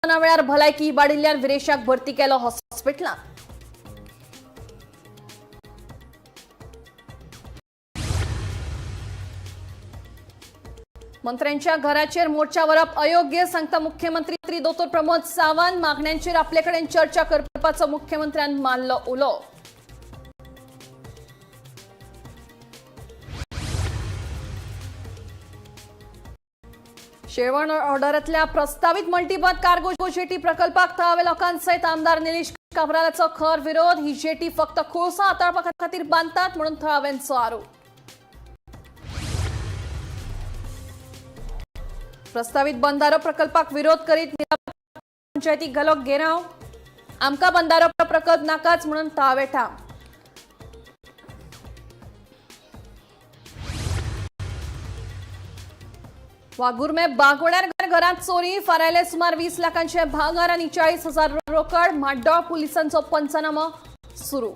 आंदोलना वेळार भलायकी इबाडिल्ल्यान विरेशाक भरती केलो हॉस्पिटलांत. मंत्र्यांच्या घराचेर मोर्चा व्हरप अयोग्य सांगता मुख्यमंत्री दोतोर प्रमोद सावंत. मागण्यांचेर आपले कडेन चर्चा करपाचो मुख्यमंत्र्यान मारलो उलो. शेळवण ऑर्डरांतल्या प्रस्तावित मल्टीबर्थ कार्गो जेटी प्रकल्पाक थळाव्या लोकांसयत आमदार निलेश काब्रालाचो खर विरोध. ही जेटी फक्त कोळसो हाताळपा खातीर बांदतात म्हणून थळाव्यांचो आरोप. प्रस्तावित बंधारो प्रकल्पाक विरोध करीत पंचायतीक घालो घेराव. आमकां बंधारो प्रकल्प नाकाच म्हणून थळावे ठाम. वाघुर्मे बागवण्यार घरात चोरी. फारायले सुमार 20 लाखांचे भांगर आणि 40,000 रोकड. म्हाड्डोळ पोलिसांचो पंचनामो सुरू.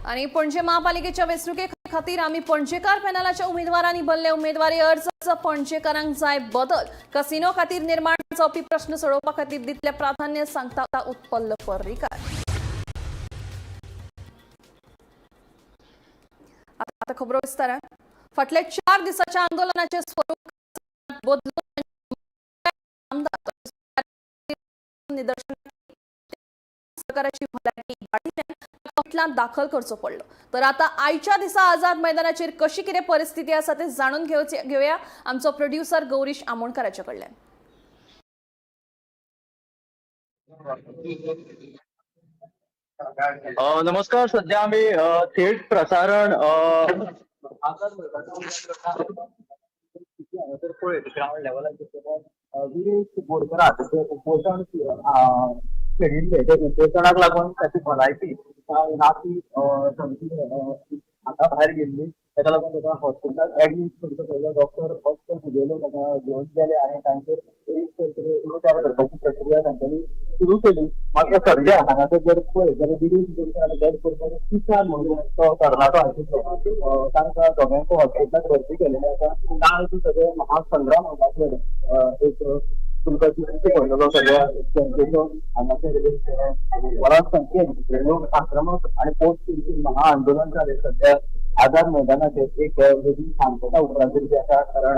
आणि पणजे महापालिकेच्या वेंचणुके खातीर आमी पणजेकार पॅनलाच्या उमेदवारांनी भरले उमेदवारी अर्ज. पणजेकारांक जाय बदल. कसिनो खातीर निर्माण जावपी प्रश्न सोडोवपा खातीर दितले प्राधान्य सांगता उत्पल्ल पर्रीकार. आता खबरो विस्तारान. फाटल्या 4 दिसाच्या आंदोलनाचे स्वरूप बदलून आमदार निदर्शन सरकाराची भलायकी इबाडिल्ल्यान हॉस्पिटलांत दाखल करचो पडलो. तर आता आयच्या दिसा आझाद मैदानाचेर कशी कितें परिस्थिती आसा ते जाणून घेवया आमचो प्रोड्युसर गौरीश आमोणकाराच्या कडल्यान. नमस्कार. सध्या आम्ही थेट प्रसारण आझाद मैदानार पळयत ग्रावंड लेवलाचेर विरेश बोरकराक जे उपोशण छेडिल्ले ते उपोशणाक लागून ताची भलायकी राती सामकी हाता भायर गेल्ली. ताका लागून ताका हॉस्पिटलात एडमीट करचो पडलो. डॉक्टर ऑस्कर फुगेलो ताका घेवन गेले आनी तांचेर एक उपचार करपाची प्रक्रिया तांच्यांनी सुरू केली. मात्र सध्या हांगासर जर पळयत जाल्यार विरेश बोरकर आनी त्याच बरोबर तुषार म्हणून तो तरणाटो आशिल्लो तांकां दोगांयकूय हॉस्पिटलात भरती केलेले आसा. काल सगळे महासंग्राम हांगासर एक तुमकां दिश्टी पडलेलो सगळ्या जनतेचो हांगासर एक व्हडा संख्येन लोक आक्रमक आनी पोस्ट महाआंदोलन जालें. सध्या आझाद मैदानाचेर एक वेगळी शांतता उपरांत आसा, कारण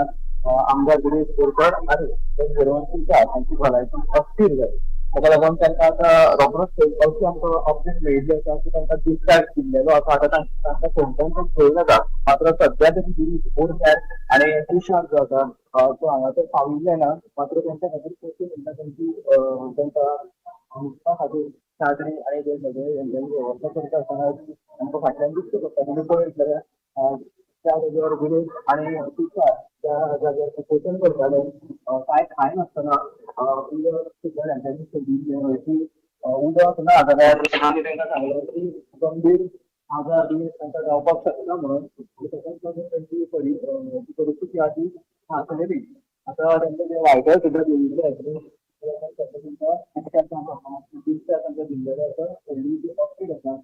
आमदार विरेश बोरकर आनी त्याच बरोबर तुषार हांची भलायकी अस्थिर जाली. ताका लागून तांकां आतां रोखडोच अशी आमकां अपडेट मेळिल्ली आसा की तांकां डिस्चार्ज दिल्लेलो आसा. आतां तांकां थंयच्यान घेवन येता. मात्र सध्या तरी विरेश बोरकर आनी तुषार जो आसा तो हांगासर पाविल्ले ना. मात्र तांच्या खातीर कशी म्हणटा तांची तांकां उदका खातीर चादरी आनी ते सगळे तेंच्यांनी वेवस्था करता आसतना आमकां फाटल्यान दिसची पडटा. तुमी पळयत जाल्यार त्या जाग्यार विरेश आनी तुषार त्या जाग्यार उपोशण करताले. कांय खायनासतना उदक सुद्दां तांच्यांनी सोदिल्लें की उदक ना जाल्यार आमी तांकां सांगलें की गंभीर आजार बी तांकां जावपाक शकता म्हणून. ताकाच लागून तांची परिस्थिती आसा ती खासलेली. आतां तांचे जे वायटल सुद्दां दिल्ले आसा डिस्चार्ज तांकां दिल्लेलो आसा. व्हडली जी अपडेट आसा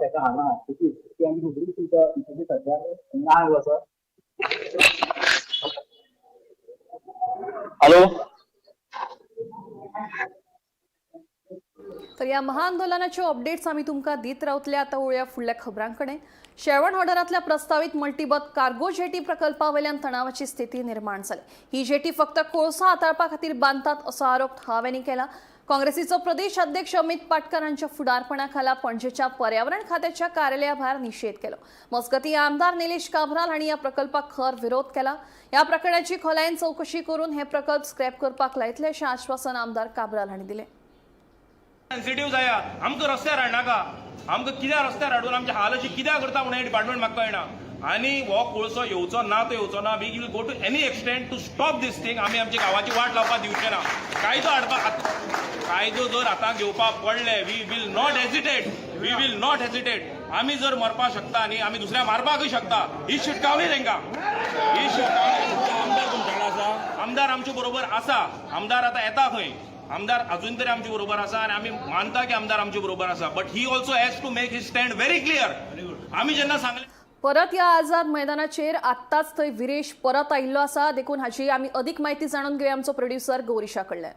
ताका हांगा हाडटकीच ती आमी रोखडीच तुमकां सध्या लायव आसा. हॅलो. तर या महाआंदोलनाच्यो अपडेट्स आमी तुमकां दीत रावतले. आतां वळुया फुडल्या खबरांकडे. शेळवण ऑर्डरांतल्या प्रस्तावित मल्टीबर्थ कार्गो जेटी प्रकल्पा वयल्यान तणावाची स्थिती निर्माण जाली. ही जेटी फक्त कोळसो हाताळपा खातीर बांदतात असो आरोप थळाव्यांनी केला. काँग्रेसीचो प्रदेश अध्यक्ष अमित पाटकर हांच्या फुडारपणा खाला पणजेच्या पर्यावरण खात्याच्या कार्यालया भायर निशेध केलो. मजगतीं आमदार निलेश काब्राल हांणी ह्या प्रकल्पाक खर विरोध केला. ह्या प्रकरणाची खोलायेन चवकशी करून हे प्रकल्प स्क्रॅप करपाक लायतले अशें आश्वासन आमदार काब्राल हांणी दिलें. सेन्सिटीव जाया. आमकां रस्त्यार हाडनाका. आमकां कित्याक रस्त्यार हाडून आमचे हाल अशे कित्याक करता म्हणून हें डिपार्टमेंट म्हाका कळना. आनी हो कोळसो येवचो ना तो येवचो ना. We will go to any extent to stop this thing. आमी आमच्या गांवाची वाट लावपाक दिवचे ना. कायदो हाडपाक, कायदो जर हातांत घेवपाक पडले, we will not hesitate, we will not hesitate. आमी जर मरपाक शकता न्ही, आमी दुसऱ्या मारपाकूय शकता. ही शिटकावणी तांकां, ही शिटकावणी. आमदार तुमच्या आसा? आमदार आमचे बरोबर आसा. आमदार आतां येता खंय. आमदार अजून तरी आमचे बरोबर आसा आनी आमी मानता की आमदार आमचे बरोबर आसा. But he also has to make his stand very clear. आमी जेन्ना सांगले परत ह्या आझाद मैदानाचेर आत्ताच थंय विरेश परत आयिल्लो आसा, देखून हाची आमी अदीक म्हायती जाणून घेवया आमचो प्रोड्युसर गौरीशा कडल्यान.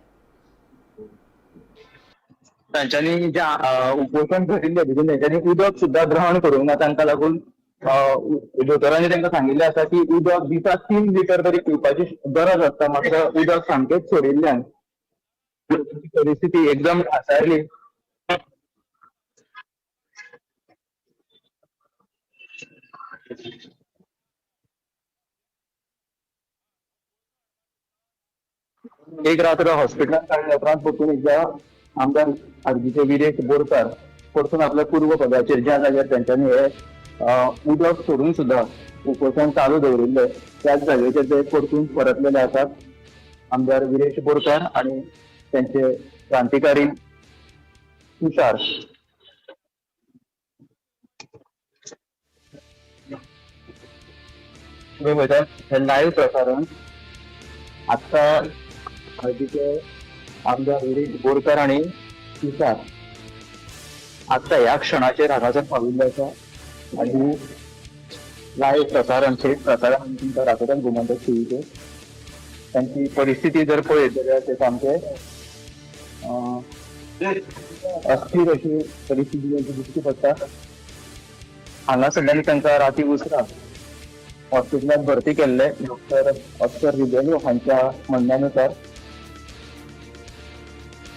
तांच्यांनी जे उपोशण धरिल्लें तितून तेंच्यांनी उदक सुद्दां ग्रहण करूंक ना. तांकां लागून दोतोरांनी तांकां सांगिल्लें आसा की उदक दिसाक 3 लिटर तरी पिवपाची गरज आसता, मात्र उदक सामकेंच सोडिल्ल्यान परिस्थिती एकदम खासारली. एक रात्र हॉस्पिटलांत काडल्या उपरांत परतून एकदा आमदार आरजीचे विरेश बोरकार परतून आपल्या पूर्व पदाचेर, ज्या जाग्यार तेंच्यांनी हे उदक सोडून सुद्दां उपोशण चालू दवरिल्लें त्याच जागेचेर ते परतून परतलेले आसात. आमदार विरेश बोरकार आणि त्यांचे क्रांतिकारी तुषार. तुम्ही पळयतात हे लायव्ह प्रसारण. आता हळदीचे आमदार विरेश बोरकर आणि तुषार आता ह्या क्षणाचेर हांगासर पाविल्ले आसा आणि लायव्ह प्रसारण, थेट प्रसारण आमी तुमकां दाखयतात गोमंतक टीव्हीचेर. तांची परिस्थिती जर पळयत जाल्यार ते सामके अस्थिर अशी परिस्थिती तांची दिश्टी पडटा. हांगासरल्यान तांकां राती उसरां हॉस्पिटलांत भरती केल्ले. डॉक्टर ऑस्कर रिबेलो हांच्या म्हणण्यानुसार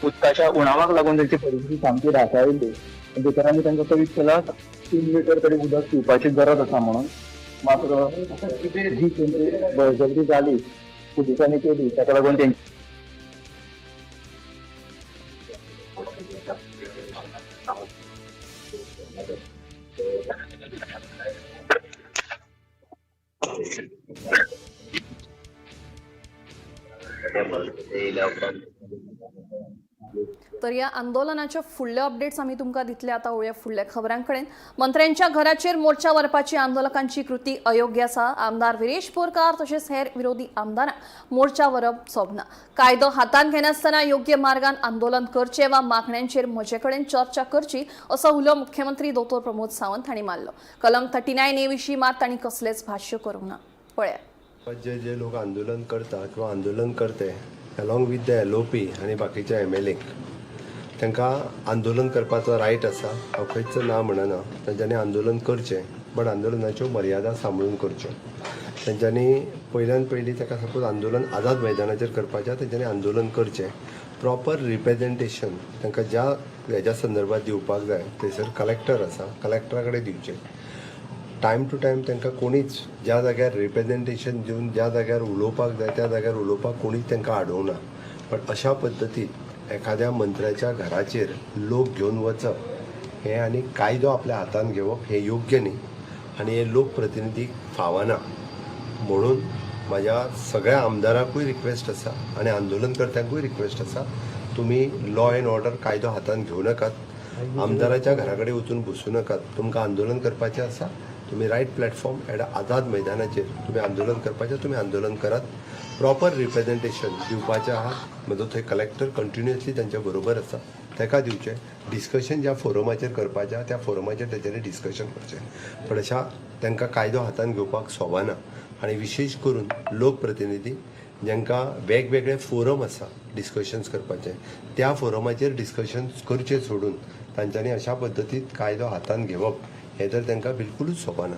उदकाच्या उणावाक लागून तांची परिस्थिती सामकी ढासाळिल्ली. दोतोरांनी तांकां कळीत केलां 3 लिटर तरी उदक पिवपाची गरज आसा म्हणून, मात्र जी तांची बळजबरी जाली पुलिसांनी केली ताका लागून तेंची तर या आंदोलनाच्या फुडले अपडेट्स आमी तुमकां दितले. आतां वळुया फुडल्या खबरां कडेन. मंत्र्यांच्या घराचेर मोर्चा व्हरपाची आंदोलकांची कृती अयोग्य आसा. आमदार विरेश बोरकार तशेंच हेर विरोधी आमदारांक मोर्चा व्हरप सोबना. कायदो हातांत घेनासतना योग्य मार्गान आंदोलन करचें वा मागण्यांचेर म्हजे कडेन चर्चा करची असो उलो मुख्यमंत्री दोतोर प्रमोद सावंत हांणी मारलो. कलम 39 ए विशीं मात तांणी कसलेंच भाश्य करूंक ना. पळयात. जे जे लोक आंदोलन करता किंवा आंदोलन करते along with the LOP आनी बाकीच्या एम एल एक, तांकां आंदोलन करपाचो रायट आसा. हांव खंयच ना म्हणना, तांच्यांनी आंदोलन करचें, बट आंदोलनाच्यो मर्यादा सांबाळून करच्यो. तांच्यांनी पयल्यान पयलीं ताका सपोज आंदोलन आझाद मैदानाचेर करपाचें, तेंच्यांनी आंदोलन करचें. प्रॉपर रिप्रेजेंटेशन तांकां ज्या हेज्या संदर्भात दिवपाक जाय थंयसर कलेक्टर आसा, कलेक्टरा कडेन दिवचें. टायम टू टायम तांकां कोणीच ज्या जाग्यार रिप्रेजेंटेशन दिवन ज्या जाग्यार उलोवपाक जाय त्या जाग्यार उलोवपाक कोणीच तांकां आडोवना. पण अशा पद्दतीन एखाद्या मंत्र्याच्या घराचेर लोक घेवन वचप हें आनी कायदो आपल्या हातान घेवप हें योग्य न्ही आनी हें लोकप्रतिनिधीक फावना. म्हणून म्हाज्या सगळ्या आमदारांकूय रिक्वेस्ट आसा आनी आंदोलनकर्त्यांकूय रिक्वेस्ट आसा, तुमी लॉ एंड ऑर्डर कायदो हातान घेवं नाकात, आमदाराच्या घरा कडेन वचून बसूं नाकात. तुमकां आंदोलन करपाचें आसा, तुमी रायट प्लॅटफॉर्म एट आझाद मैदानाचेर तुमी आंदोलन करपाचें, तुमी आंदोलन करात. प्रॉपर रिप्रेजेंटेशन दिवपाचें आहा म्हजो थंय कलेक्टर कंटिन्युअसली तांच्या बरोबर आसा, ताका दिवचें. डिस्कशन ज्या फोरमाचेर करपाचें आहा त्या फोरमाचेर तेंच्यांनी डिस्कशन करचें, पण अशा तांकां कायदो हातान घेवपाक सोबाना. आनी विशेश करून लोकप्रतिनिधी जांकां वेगवेगळे फोरम आसा डिस्कशन्स करपाचे, त्या फोरमाचेर डिस्कशन्स करचें सोडून तांच्यांनी अशा पद्दतीन कायदो हातान घेवप हें तर तांकां बिलकुलूच सोबाना.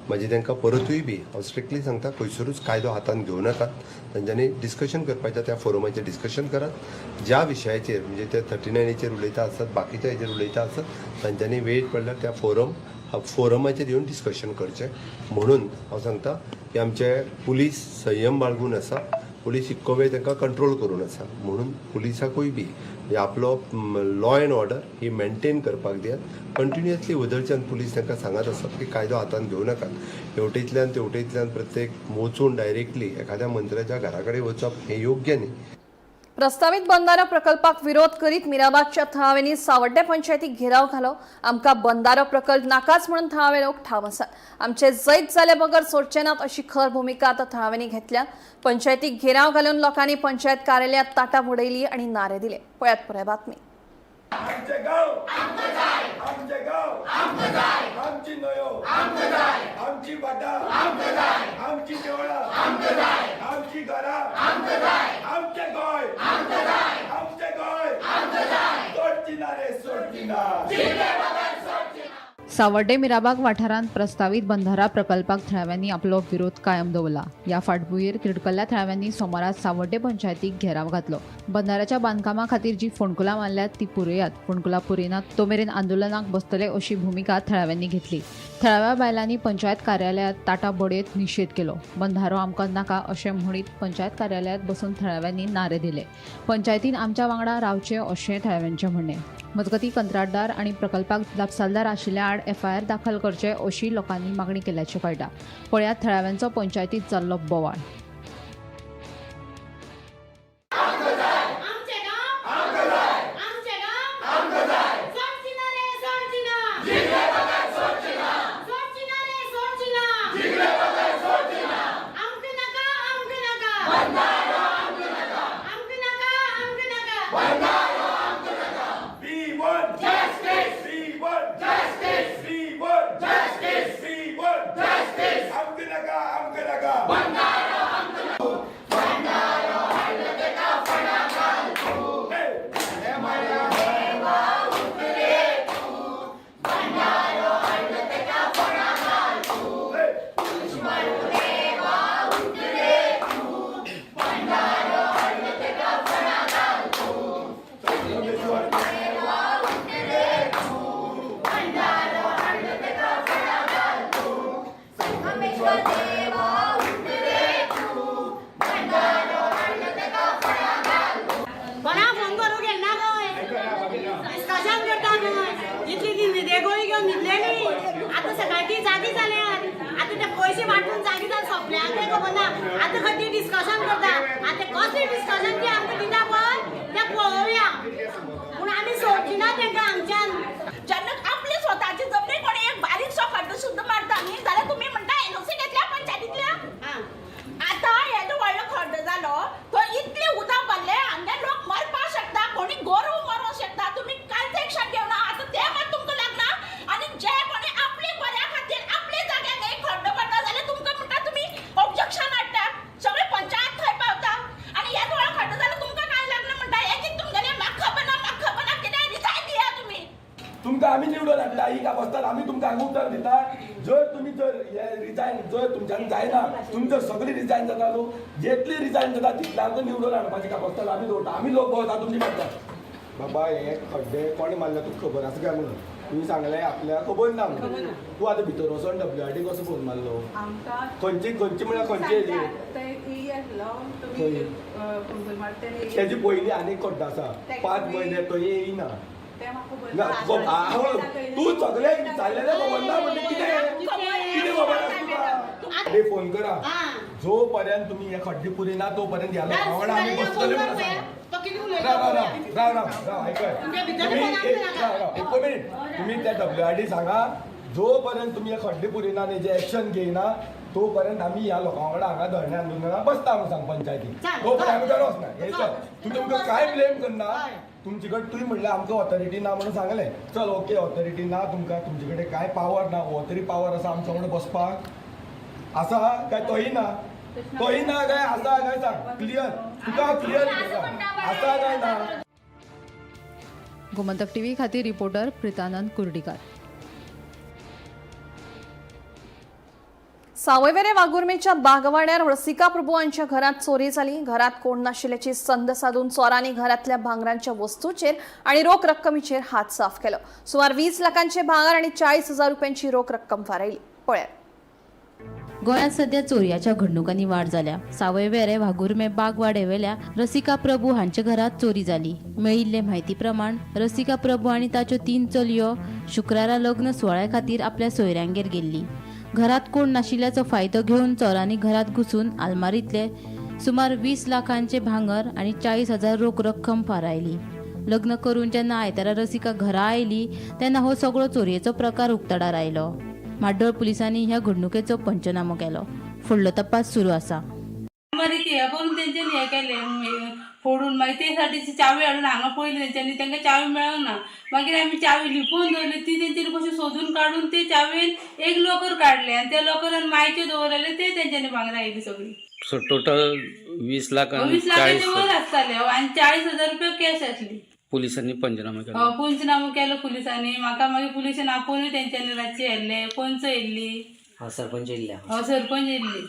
मागीर तांकां परतूय बी हांव स्ट्रिक्टली सांगता, खंयसरूच कायदो हातान घेवं नाकात. तांच्यांनी डिस्कशन करपाचें त्या फोरमाचेर डिस्कशन करात. ज्या विशयाचेर म्हणजे ते 39 एचेर उलयता आसत, बाकीच्या हेजेर उलयता आसत, तांच्यांनी वेळ पडल्यार त्या फोरमाचेर येवन डिस्कशन करचें. म्हणून हांव सांगता की आमचे पुलीस संयम बाळगून आसा, पुलीस इतको वेळ तांकां कंट्रोल करून आसा. म्हणून पुलिसाकूय बी म्हणजे आपलो law and order he maintain करपाक दियात. कंटिन्युअसली वदळच्यान पुलीस तांकां सांगत आसात की कायदो हातान घेवं नाकात. हेवटेंतल्यान तेवटेंतल्यान प्रत्येक वचून डायरेक्टली एखाद्या मंत्र्याच्या घरा कडेन वचप हें योग्य न्ही. प्रस्तावित बंदारो प्रकल्पाक विरोध करीत मिराबागच्या थळाव्यांनी सावड्डें पंचायतीक घेराव घालो. आमकां बंदारो प्रकल्प नाकाच म्हणून थळावे लोक ठाम आसात. आमचे जैत जाले बगर सोडचे नात अशी खर भुमिका आतां थळाव्यांनी घेतल्या. पंचायतीक घेराव घालून लोकांनी पंचायत कार्यालयात ताटां उडयली आनी नारे दिले. पळयात पुराय बातमी. आमचे गांव, आमचे गांव, आमची न्हंयो, आमची भाटां, आमची देवळां, आमची घरां, आमचे गोंय, आमचे गोंय, सोडची ना रे, सोडची ना. सावर्डे मिराबाग वाठारांत प्रस्तावीत बंधारा प्रकल्पाक थळाव्यांनी आपलो विरोध कायम दवरला. ह्या फाटभुंयेर तिडकल्ल्या थळाव्यांनी सोमारा सावर्डे पंचायतीक घेराव घातलो. बंधाऱ्याच्या बांदकामा खातीर जी फोंडकुलां मारल्यात ती पुरयात, फोंडकुलां पुरिनात तो मेरेन आंदोलनाक बसतले अशी भुमिका थळाव्यांनी घेतली. थळाव्या बायलांनी पंचायत कार्यालयात ताटा बडयत निशेध केलो. बंधारो आमकां नाका अशें म्हणीत पंचायत कार्यालयात बसून थळाव्यांनी नारे दिले. पंचायतीन आमच्या वांगडा रावचें अशें थळाव्यांचें म्हणणें. मजगतीं, कंत्राटदार आनी प्रकल्पाक जापसालदार आशिल्ल्या आड एफआयआर दाखल करचे अशी लोकांनी मागणी केल्याचें कळटा. पळयात थळाव्यांचो पंचायतीत जाल्लो बोवाळ. आमचे गांव, आमचे गांव, सोडची ना रे, सोडची ना, सोडची ना रे, सोडची ना, आमकां नाका, आमकां नाका, आमकां नाका, आमकां नाका. We want justice. We want justice. We want justice. We want justice. आमकां नाका, आमकां नाका. Hey! Hey! कोणा फोन करूं घेना खंय, डिस्कशन करता खंय. इतली ती न्हिदे गोळी घेवन न्हिदलेली, आतां सकाळी ती जागी जाल्यात. आतां ते पयशे वांटून जागी जावन सोंपल्या तें खबर ना. आतां खंय ती डिस्कशन करता. आतां कसलें डिस्कशन ती आमकां दिता पळय तें पळोवया, पूण आमी सोडची ना तेंकां हांगच्यान. जेन्ना आपले स्वताची जमनी कोणी एक बारीकसो खड्डो सुद्दां मारता न्ही जाल्यार तुमी म्हणटा एनओसी घेतल्या पंचायतींतल्या. आतां येदो व्हडलो खड्डो जालो तो, इतले उदक भरले, हांगा लोक मरपाक शकता, कोणी गोरव मरोंक शकता. तुमी कांयच एक्शन घेवना. आतां तें मात तुमकां लागना आनी जे कोणी आपले बऱ्या खातीर आपले जाग्यार एक खड्डो मारता जाल्यार तुमकां म्हणटा, तुमी ऑब्जेक्शन हाडटा, सगळे पंचायत थंय पावता. आनी येदो व्हडलो खड्डो जालो, तुमकां कांय लागना म्हणटा. हें कितें तुमगेलें? म्हाका खबर ना, म्हाका खबर ना. कितें रिजायन दिया तुमी. तुमकां आमी निवडून हाडटा ही कापस्तान. आमी तुमकां हांगा उतर दिता, जर तुमी जर हे रिजायन जर तुमच्यान जायना, तुमी जर सगळी रिजायन जाता न्हू, जितली रिजायन जाता तितल्यांक निवडून हाडपाची कापस्तान आमी दवरता. आमी लोक भोंवता तुमची फाटल्यान. बाबा, हे खड्डे कोणे मारले तुका खबर आसा काय म्हणून तुमी सांगलें आपल्याक खबर ना म्हणून. तूं आतां भितर वचोन डब्ल्यू आर डी कसो फोन मारलो? आमकां खंयची खंयची म्हळ्यार खंयची हेजी? तुमी तेजी पयलीं आनी खड्डो आसा, 5 म्हयने तो येयना ना. तूं सगळें विचारलेलें खबर ना म्हणजे कितें कितें खबर आसा तुका? अरे, फोन करा. जो पर्यंत तुम्ही हे खड्डे पुरिना तो पर्यंत ह्या लोकां वांगडा आमी बसतले म्हणून सांगा. तो कितें उलयता राव राव. पळोवया. राव राव राव राव, आयकय. तुमच्या भितर तुम्ही कोणाक नाका. राव राव, एक मिनिट. तुम्ही त्या डब्ल्यू आर डी सांगा, जो पर्यंत तुम्ही हे खड्डे पुरिना आनी जे एक्शन घेयना तो पर्यंत आमी ह्या लोकां वांगडा हांगा धरणे आंदोलनाक बसता म्हणून सांग पंचायती. चाल, तो पर्यंत आमी चल. धरो वचना. हे चल, तुमी तुमकां कांय ब्लेम करना. हय. तुमचे कडेन तुवें म्हणलें आमकां ऑथॉरिटी ना म्हणून सांगलें. चल, ओके, ऑथॉरिटी ना तुमकां, तुमचे कडेन कांय पावर ना. हो तरी पावर आसा आमच्या वांगडा बसपाक? आसा काय तोय ना? तोय ना काय आसा काय सांग क्लियर. तुका क्लियर आसा काय ना? गोमंतक टीव्ही खातीर रिपोर्टर प्रितानंद कुर्डीकार. सावयवेरे वाघुर्मेच्या बागवाड्यार रसिका प्रभू हांच्या घरात चोरी जाली. घरात कोण नाशिल्ल्याची संद साधून चोरांनी घरातल्या भांगरांच्या वस्तूचेर आणि रोख रक्कमेचेर हात साफ केलो. सुमार 20 लाखांचे भांगर आणि 40,000 रुपयांची रोख रक्कम फारायली. पळयात. गोंयांत सध्या चोरयाच्या घडणुकांनी वाड जाल्या. सावयवेरे वाघुर्मे बागवाडेवेल्या रसिका प्रभू हांच्या घरात चोरी जाली. मेळिल्ले म्हायती प्रमाण, रसिका प्रभू आनी ताच्यो तीन चलयो शुक्रारा लग्न सुवाळ्या खातीर आपल्या सोयऱ्यांगेर गेल्ली. घरात कोण नाशिल्ल्याचो फायदो घेवन चोरांनी घरात घुसून आलमारींतले सुमार 20 लाखांचे भांगर आनी 40,000 रोख रक्कम फारायली. लग्न करून जेन्ना आयतारा रसिका घरा आयली तेन्ना हो सगळो चोरयेचो प्रकार उक्ताडार आयलो. म्हाड्डोळ पुलिसांनी ह्या घडणुकेचो पंचनामो केलो. फुडलो तपास सुरू आसा. मागीर हे करून तेंच्यांनी हें केलें. फोडून मागीर ते साठी चावी हाडून हांगा पयली तेंच्यांनी, तांकां चावी मेळोंक ना. मागीर आमी चावी लिपोवन दवरली, ती तेंच्यांनी कशी सोदून काडून ते चावयेन एक लॉकर काडले आनी त्या लॉकरान मायचे दवरलेले ते तेंच्यांनी भांगरां येयली सगळी. सो टोटल 20 लाख आणि 20 लाखाचे 40 वर आसताले आनी 40,000 रुपया कॅश आसली. पोलिसांनी पंचनामा केला. हो, पंचनामो केलो पुलिसांनी. म्हाका मागीर पुलिशेन आपोवनूय तेंच्यांनी रातची येयल्ले, पंच येयल्ली. सरपंच येयल्ले. हो, सरपंच येयल्ली.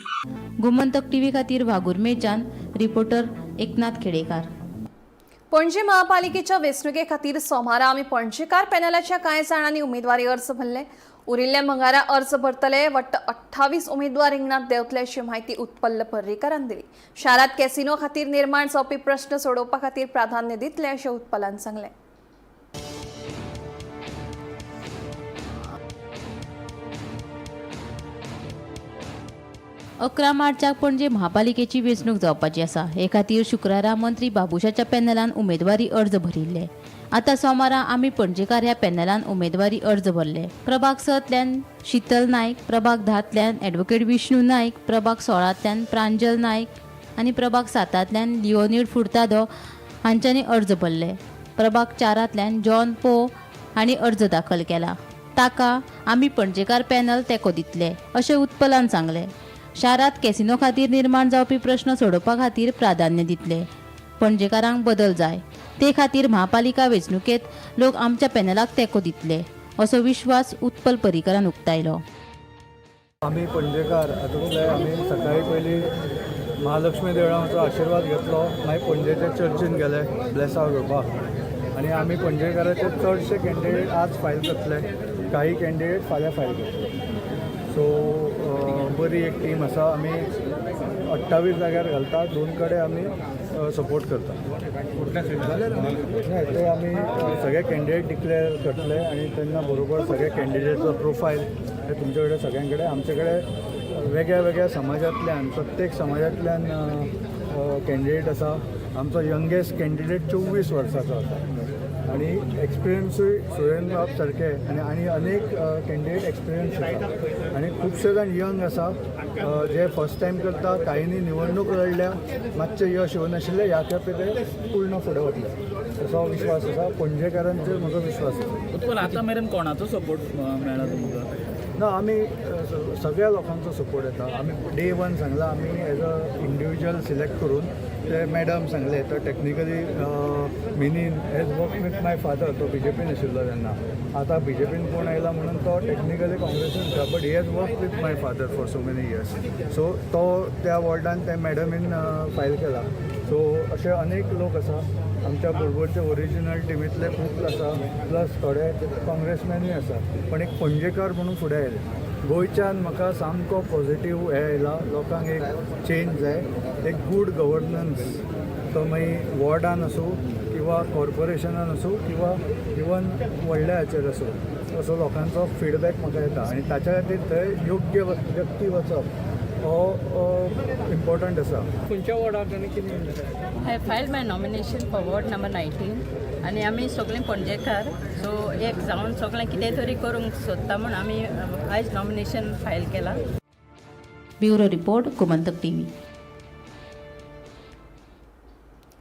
गोमंतक टीव्ही खातीर वाघुर्मेच्यान रिपोर्टर एकनाथ खेडेकार. पणजी महापालिकेच्या वेंचणुके खातीर सोमारा आमी पणजेकार पॅनलाच्या कांय जाणांनी उमेदवारी अर्ज भरले. उरिल्ल्या मंगळारा अर्ज भरतले. वट्ट 28 उमेदवार रिंगणात देंवतले अशी म्हायती उत्पल्ल पर्रीकारान दिली. शारांत कॅसिनो खातीर निर्माण जावपी प्रश्न सोडोवपा खातीर प्राधान्य दितले अशें उत्पलान सांगलें. 11 मार्चाक पणजे महापालिकेची वेंचणूक जावपाची आसा. हे खातीर शुक्रारा मंत्री बाबुशाच्या पॅनलान उमेदवारी अर्ज भरिल्ले. आतां सोमारा आमी पणजेकार ह्या पॅनलान उमेदवारी अर्ज भरले. प्रभाग 6तल्यान शीतल नायक, प्रभाग 10तल्यान ॲडव्होकेट विष्णू नायक, प्रभाग 16तल्यान प्रांजल नायक आनी प्रभाग 7तल्यान लिओनीड फुर्तादो हांच्यांनी अर्ज भरले. प्रभाग 4तल्यान जॉन पो हांणी अर्ज दाखल केला. ताका आमी पणजेकार पॅनल तेंको दितले अशें उत्पलान सांगलें. शारांत कॅसिनो खातीर निर्माण जावपी प्रश्न सोडोवपा खातीर प्राधान्य दितले. पणजेकारांक बदल जाय, ते खातीर महापालिका वेंचणुकेंत लोक आमच्या पॅनलाक तेंको दितले असो विश्वास उत्पल पर्रीकारान उक्तायलो. आमी पणजेकार हातूंतले आमी सकाळी पयलीं महालक्ष्मी देवळाचो आशिर्वाद घेतलो, मागीर पणजेच्या चर्चीन गेले ब्लेसांव घेवपाक आनी आमी पणजेकाराचे चडशे कॅन्डिडेट आज फायल करतले, काही कॅन्डिडेट फाल्यां फायल करतले. सो बरी एक टीम आसा. आमी 28 जाग्यार घालता, दोन कडेन आमी सपोर्ट करता. नाही, ते आमी सगळे कॅन्डिडेट डिक्लेअर करतले आनी तेन्ना बरोबर सगळे कॅन्डिडेटचो प्रोफायल हे तुमचे कडेन सगळ्यां कडेन. आमचे कडेन वेगळ्या वेगळ्या समाजांतल्यान, प्रत्येक समाजांतल्यान कॅन्डिडेट आसा. आमचो यंगेस्ट कॅन्डिडेट 24 वर्साचो आसा आनी एक्सपिरियन्सूय सुरेन बाब सारके आनी आनी अनेक कॅन्डिडेट एक्सपिरियन्स आसा आनी खुबशे जाण यंग आसा जे फर्स्ट टायम करता. काहींनी निवडणूक लढल्या, मातशें यश येवनाशिल्लें. ह्या खेपे ते पूर्ण फुडें वतले असो विश्वास आसा. पणजेकारांचेर म्हजो विश्वास आसा. उत्पल, आतां मेरेन कोणाचो सपोर्ट मेळ्ळा तुमकां? ना, आमी सगळ्या लोकांचो सपोर्ट येता. आमी डे वन सांगला, आमी एज अ इंडिविज्युअल सिलेक्ट करून ते मॅडम सांगले तर technically Minin has work with my father. तो बीजेपीन आशिल्लो तेन्ना. आतां बीजेपीन कोण आयला म्हणून तो टेक्निकली काँग्रेसीन आसा, but he has work with my father for so many years. So तो त्या वॉर्डान त्या मॅडमीन फायल केला. सो अशे अनेक लोक आसा. आमच्या बरोबरचे ओरिजिनल टिमींतले खूब आसा, प्लस थोडे काँग्रेसमॅनूय आसा, पण एक पणजेकार म्हणून फुडें आयले. गोंयच्यान म्हाका सामको पॉझिटीव हें आयला. लोकांक एक चेंज जाय, एक गूड गव्हर्नन्स. तो मागीर वॉर्डान आसूं किंवा कॉर्पोरेशनान आसूं किंवा इवन व्हडल्या हाचेर आसूं, असो लोकांचो फिडबॅक म्हाका येता आनी ताच्या खातीर थंय योग्य व्यक्ती वचप हो इम्पॉर्टंट आसा. खंयच्या वॉर्डाक आनी कितें? I filed my nomination for ward number 19 आनी आमी सगळे पणजेकार, सो एक जावन सगळें कितें तरी करूंक सोदता म्हूण आमी आयज नॉमिनेशन फायल केलां. Bureau report, Gomantak TV.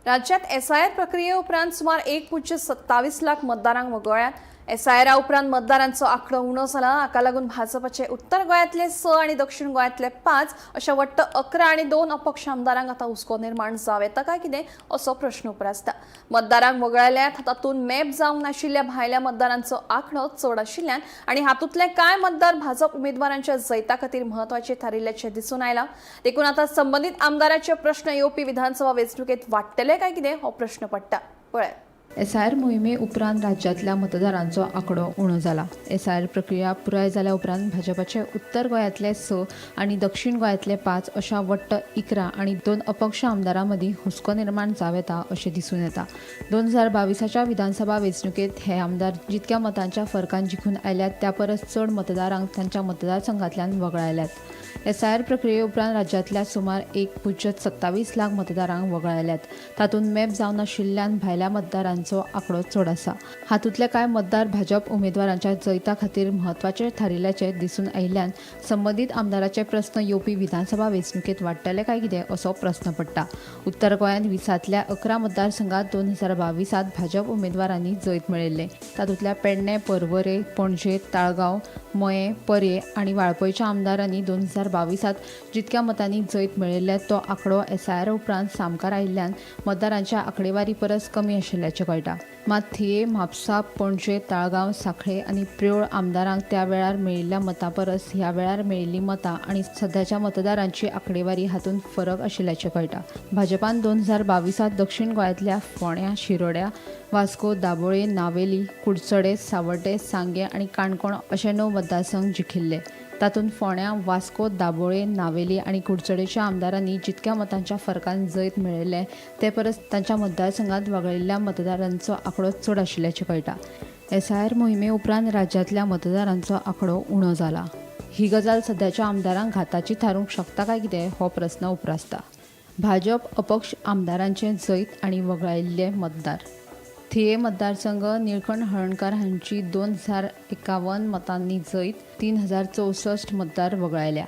राज्यात एसआयआर प्रक्रिये उपरांत सुमार 1.27 लाख मतदारांक वगळ्यात. एसआयआरा उपरांत मतदारांचो आंकडो उणो जाला. हाका लागून भाजपाचे उत्तर गोंयांतले 6 आनी दक्षिण गोंयांतले 5 अशा वट्ट 11 आनी 2 अपक्ष आमदारांक आतां हुस्को निर्माण जावं येता काय कितें असो प्रश्न उप्रासता. मतदारांक वगळायल्यात तातूंत मॅप जावंक नाशिल्ल्या भायल्या मतदारांचो आंकडो चड आशिल्ल्यान आनी हातूंतले कांय मतदार भाजप उमेदवारांच्या जैता खातीर म्हत्वाचे थारिल्ल्याचें दिसून आयलां. देखून आतां संबंदीत आमदाराचे प्रश्न येवपी विधानसभा वेंचणुकेत वाडटले काय कितें हो प्रश्न पडटा. पळयात. एसआयआर मोहिमे उपरांत राज्यांतल्या मतदारांचो आंकडो उणो जाला. एसआयआर प्रक्रिया पुराय जाल्या उपरांत भाजपाचे उत्तर गोंयांतले 6 आनी दक्षिण गोंयांतले 5 अशा वट्ट 11 आनी 2 अपक्ष आमदारां मदीं हुस्को निर्माण जावं येता अशें दिसून येता. 2022च्या विधानसभा वेंचणुकेंत हे आमदार जितक्या मतांच्या फरकान जिखून आयल्यात, त्या परस चड मतदारांक तांच्या मतदारसंघांतल्यान वगळायल्यात. एसआयआर प्रक्रिये उपरांत राज्यांतल्या सुमार 1.27 लाख मतदारांक वगळायल्यात. तातूंत मॅप जावनाशिल्ल्यान भायल्या मतदारांचो आंकडो चड आसा. हातूंतले कांय मतदार भाजप उमेदवारांच्या जैता खातीर म्हत्वाचे थारिल्ल्याचें दिसून आयिल्ल्यान संबंदीत आमदाराचे प्रस्न येवपी विधानसभा वेंचणुकेंत वाडटले काय कितें असो प्रस्न पडटा. उत्तर गोंयांत 20तल्या 11 मतदारसंघात 2022 भाजप उमेदवारांनी जैत मेळयल्लें. तातूंतल्या पेडणें, पर्वरे, पणजे, ताळगांव, मयें, पर्ये आनी वाळपयच्या आमदारांनी 2022 जितक्या मतांनी जैत मेळयल्लें तो आंकडो एसआयआर उपरांत सामकार आयिल्ल्यान मतदारांच्या आंकडेवारी परस कमी आशिल्ल्याचें कळटा. मात थिये, म्हापसा, पणजे, ताळगांव, सांखळे आनी प्रियोळ आमदारांक त्या वेळार मेळिल्ल्या मतां परस ह्या वेळार मेळिल्लीं मतां आनी सध्याच्या मतदारांची आंकडेवारी हातूंत फरक आशिल्ल्याचें कळटा. भाजपान 2022 दक्षिण गोंयांतल्या फोंड्या, शिरोड्या, वास्को, दाबोळे, नावेली, कुडचडे, सावर्डे, सांगें आनी काणकोण अशे 9 मतदारसंघ जिखिल्ले. तातूंत फोंड्या, वास्को, दाबोळे, नावेली आनी कुडचडेच्या आमदारांनी जितक्या मतांच्या फरकान जैत मेळयल्लें ते परस तांच्या मतदारसंघात वगळिल्ल्या मतदारांचो आंकडो चड आशिल्ल्याचें कळटा. एसआयआर मोहिमे उपरांत राज्यांतल्या मतदारांचो आंकडो उणो जाला. ही गजाल सध्याच्या आमदारांक घाताची थारूंक शकता काय कितें हो प्रस्न उप्रासता. भाजप अपक्ष आमदारांचें जैत आनी वगळायिल्ले मतदार. थिये मतदारसंघ निळकंठ हळर्णकार हांची 2051 मतांनी जैत, 3064 मतदार वगळायल्या.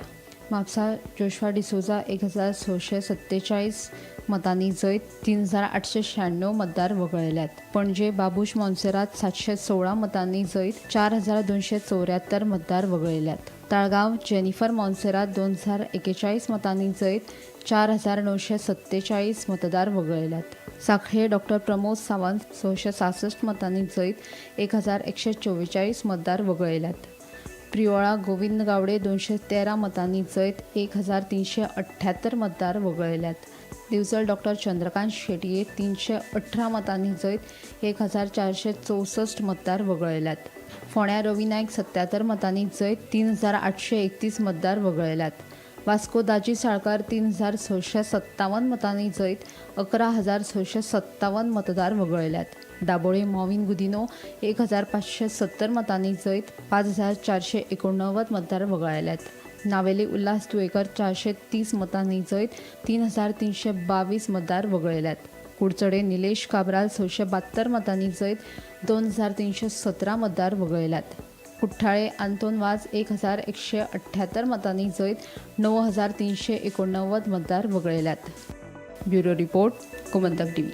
म्हापसा जोशुआ डिसोजा 1647 मतांनी जैत, 3896 मतदार वगळायल्यात. पणजे बाबूश मोन्सेरात 716 मतांनी जैत, 4274 मतदार वगळायल्यात. ताळगांव जेनिफर मोन्सेरात 2041 मतांनी जैत, 4947 मतदार वगळायल्यात. सांखळे डॉक्टर प्रमोद सावंत 666 मतांनी जैत, 1144 मतदार वगळायल्यात. प्रियोळा गोविंद गावडे 213 मतांनी जैत, 1378 मतदार वगळायल्यात. दिवचल डॉक्टर चंद्रकांत शेटये 318 मतांनी जैत, 1464 मतदार वगळायल्यात. फोंड्या रवी नायक 77 मतांनी जैत, 3831 मतदार वगळायल्यात. वास्को दाजी साळकार 3657 मतांनी जैत, 11,657 मतदार वगळायल्यात. दाबोळे मॉविन गुदिनो 1570 मतांनी जैत, 5489 मतदार वगळायल्यात. नावेली उल्हास तुयेकर 430 मतांनी जैत, 3322 मतदार वगळायल्यात. कुडचडे निलेश काब्राल 672 मतांनी जैत, 2317 मतदार वगळायल्यात. कुठ्ठाळे आंतोन वाज 1178 मतांनी जैत, 9389 मतदार वगळायल्यात. Bureau report, Gomantak TV.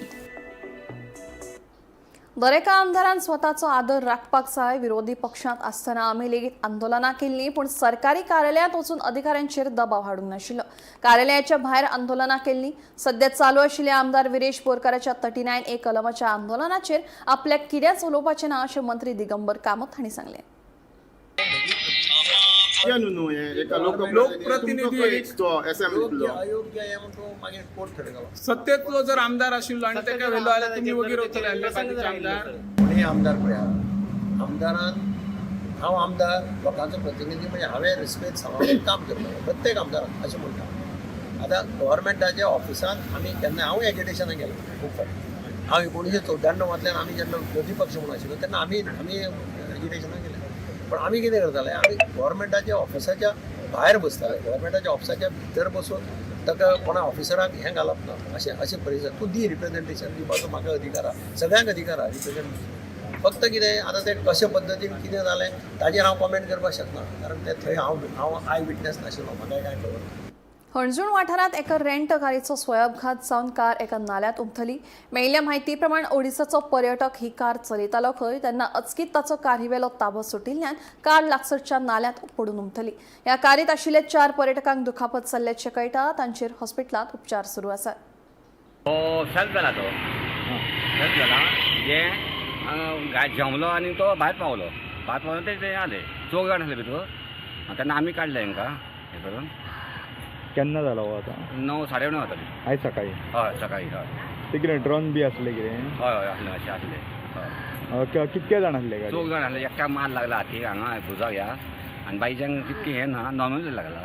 दरेका आमदारान स्वताचो आदर राखपाक जाय. विरोधी पक्षांत आसतना आमी लेगीत आंदोलनां केल्लीं, पूण सरकारी कार्यालयांत वचून अधिकाऱ्यांचेर दबाव हाडूंक नाशिल्लो. कार्यालयाच्या भायर आंदोलनां केल्लीं. सध्या चालू आशिल्ल्या आमदार विरेश बोरकाराच्या 39A कलमाच्या आंदोलनाचेर आपल्याक कितेंच उलोवपाचें ना अशें मंत्री दिगंबर कामत हांणी सांगलें. लोकप्रतिनिधी सत्तेतलो जर आमदार आशिल्लो आनी ताका व्हेलो जाल्यार तुमी वगीर वतले आसले बाकीचे आमदार. कोणूय आमदार पळया, आमदारान हांव आमदार लोकांचो प्रतिनिधी म्हणजे हांवें रिस्पेद समाजान काम करतलो प्रत्येक आमदारान अशें म्हणटा. आतां गव्हर्मेंटाच्या ऑफिसांत आमी केन्ना हांवूय एजिटेशनाक गेलो खूब फावटी. हांव 1994तल्यान आमी जेन्ना विरोधी पक्ष म्हणून आशिल्लो तेन्ना आमी आमी एजिटेशनाक गेले, पण आमी कितें करताले, आमी गव्हर्मेंटाच्या ऑफिसाच्या भायर बसताले. गव्हर्मेंटाच्या ऑफिसाच्या भितर बसून ताका कोणा ऑफिसराक हें घालप ना. अशें अशें परिस्थिती. तूं दी रिप्रेझेंटेशन दिवपाचो म्हाका अधिकार आहा, सगळ्यांक अधिकार आहा रिप्रेझेंट. फक्त कितें आतां तें कशे पद्दतीन कितें जालें ताजेर हांव कॉमेंट करपाक शकना, कारण तें थंय हांव हांव I witness नाशिल्लो, म्हाका कांय खबर ना. हणजूण वाठारांत एका रेंट कारीचो स्वयंअपघात जावन कार एका नाल्यात उमथली. मेळिल्ल्या म्हायती प्रमाण ओडिसाचो पर्यटक ही कार चलयतालो खंय, तेन्ना अचकीत ताचो कारीवेलो ताबो सुटिल्ल्यान कार लागसरच्या नाल्यांत पडून उमथली. ह्या कारीत आशिल्ल्या 4 पर्यटकांक दुखापत जाल्ल्याचें कळटा. तांचेर हॉस्पिटलांत उपचार सुरू आसात. तो सेल्फ जाला, तो सेल्फ जाला जे जेवलो आनी तो भायर पावलो. भायर पावलो ते आले चौग जाण आसले भितर, तेन्ना आमी काडले हांकां हें करून. केन्ना जालो हो आतां? 9 9:30 जाताली आयज सकाळी. हय सकाळी. हय. ते कितें ड्रोन बी आसले कितें? हय हय आसले, अशें आसले. हय. कितके जाण आसले गाडी? चौग जाण आसले. एकट्याक मार लागला हातीक हांगा भुजाक ह्या, आनी बाकीच्यांक तितकें हें ना, नॉर्मल लागला.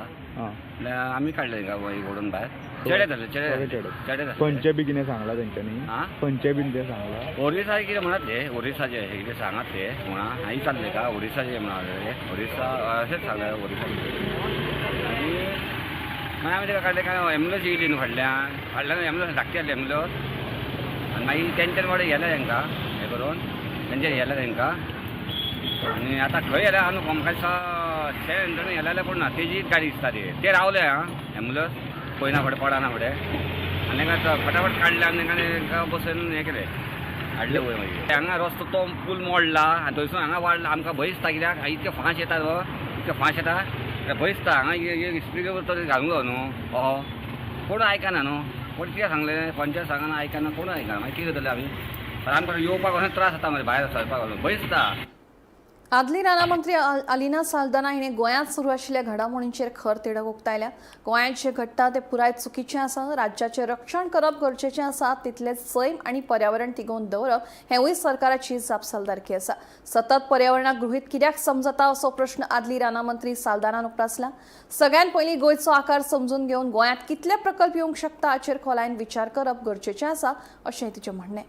आमी काडले हांकां ओडून भायर. चेडे जाले, चेडे चेडे. खंयचे बी कितें सांगला तेंच्यांनी? खंयचे बीन तें सांगला? ओरिसा कितें म्हणत ते, ओरिसाचे कितें सांगात ते म्हणा. हांवें विचारलें का ओरिसाचे म्हणाले, ओरिसा अशेंच सांगलें ओरिसा. आनी मागीर आमी ताका काडलें काय एम्बुलन्स येयली न्हू फाटल्यान फाटल्यान एम्बुलन्स धाकटी आहली एम्बुलन्स आनी मागीर तेंच्यान वाडे व्हेलें तांकां हें करून तेंच्यान व्हेलें तांकां आनी आतां खंय व्हेलें आहा न्हू म्हाका दिसता शें व्हेलें जाल्यार पूण ना तेजीच गाडी दिसता ती ते रावले आं एम्बुलन्स पळयना फुडें पडना फुडें आनी तांकां फटाफट काडले आनी तांकां तांकां बसोवन हें केलें हाडले वयर. मागीर हांगा रस्तो तो पूल मोडला आनी थंयसून हांगा वाडला. आमकां भंय दिसता कित्याक इतके फांस येता हो इतके फांस येता भंय दिसता. हांगा स्पीकर तर घालूंक जाय न्हू हो कोण आयकना न्हू कोण कितें सांगलें पंचायत सांगना आयकना कोण आयकना मागीर कितें करतले आमी. आमकां येवपाक वचून त्रास जाता मरे भायर सरपाक भंय दिसता. आदली रानामंत्री अलिना साल्दाना हिणें गोंयांत सुरू आशिल्ल्या घडामोडींचेर खर तिडक उक्तायल्या. गोंयांत जें घडटा तें पुराय चुकीचें आसा. राज्याचें रक्षण करप गरजेचें आसा, तितलेंच सैम आनी पर्यावरण तिगोवन दवरप हेंवूय सरकाराची जापसालदारकी आसा. सतत पर्यावरणाक गृहीत कित्याक समजता असो प्रश्न आदली रानामंत्री साल्दानान उप्रासला. सगळ्यांत पयलीं गोंयचो आकार समजून घेवन गोंयांत कितले प्रकल्प येवंक शकता हाचेर खोलायेन विचार करप गरजेचें आसा अशें तिचें म्हणणें.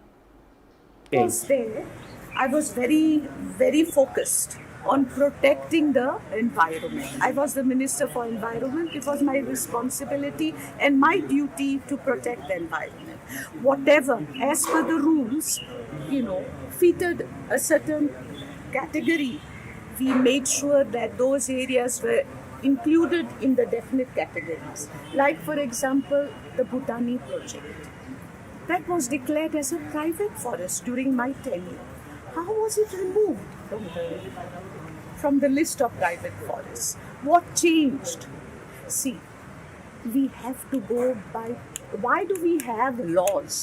I was very, very focused on protecting the environment. I was the Minister for Environment. It was my responsibility and my duty to protect the environment. Whatever, as per the rules, you know, fitted a certain category, we made sure that those areas were included in the definite categories. Like, for example, the Bhutani project. That was declared as a private forest during my tenure. How was it removed from the list of private forests? What changed? See, we have to go by, why do we have laws?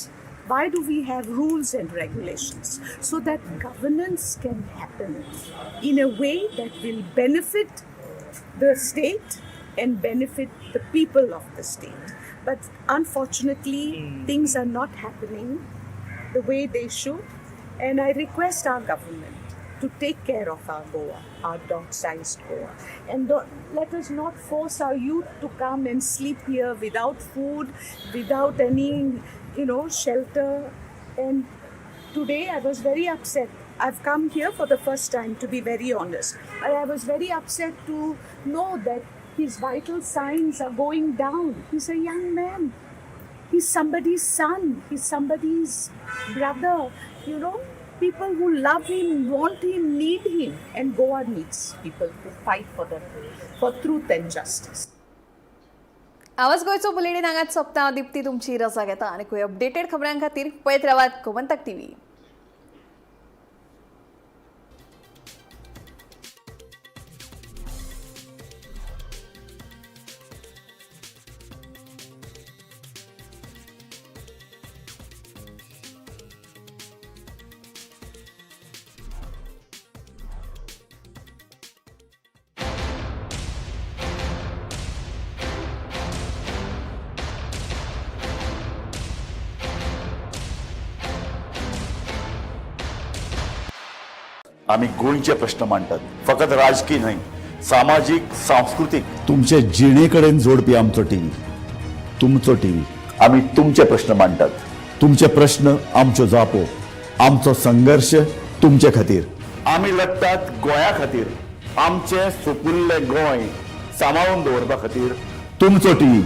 Why do we have rules and regulations? So that governance can happen in a way that will benefit the state and benefit the people of the state. But unfortunately, things are not happening the way they should. And I request our government to take care of our Goa, our dot-sized Goa. And let us not force our youth to come and sleep here without food, without any, you know, shelter. And today I was very upset. I've come here for the first time, to be very honest. I was very upset to know that his vital signs are going down. He's a young man. He's somebody's son. He's somebody's brother. You know, people who love him, want him, need him. And Goa needs people who fight for them, for truth and justice. आवाज गोंयचो bulletin हांगाच सोंपता. दीप्ती तुमची रजा घेता आनी खंय updated खबरां खातीर पळयत रावात गोमंतक टीव्ही. आमी गोंयचे प्रश्न मांडटात, फकत राजकीय न्हय, सामाजीक, सांस्कृतीक, तुमचे जिणे कडेन जोडपी आमचो टीव्ही, तुमचो टीव्ही. आमी तुमचे प्रश्न मांडटात, तुमचे प्रश्न आमच्यो जापो, आमचो संघर्श तुमचे खातीर. आमी लढटात गोंया खातीर, आमचें सुपुल्लें गोंय सांबाळून दवरपा खातीर. तुमचो टीव्ही.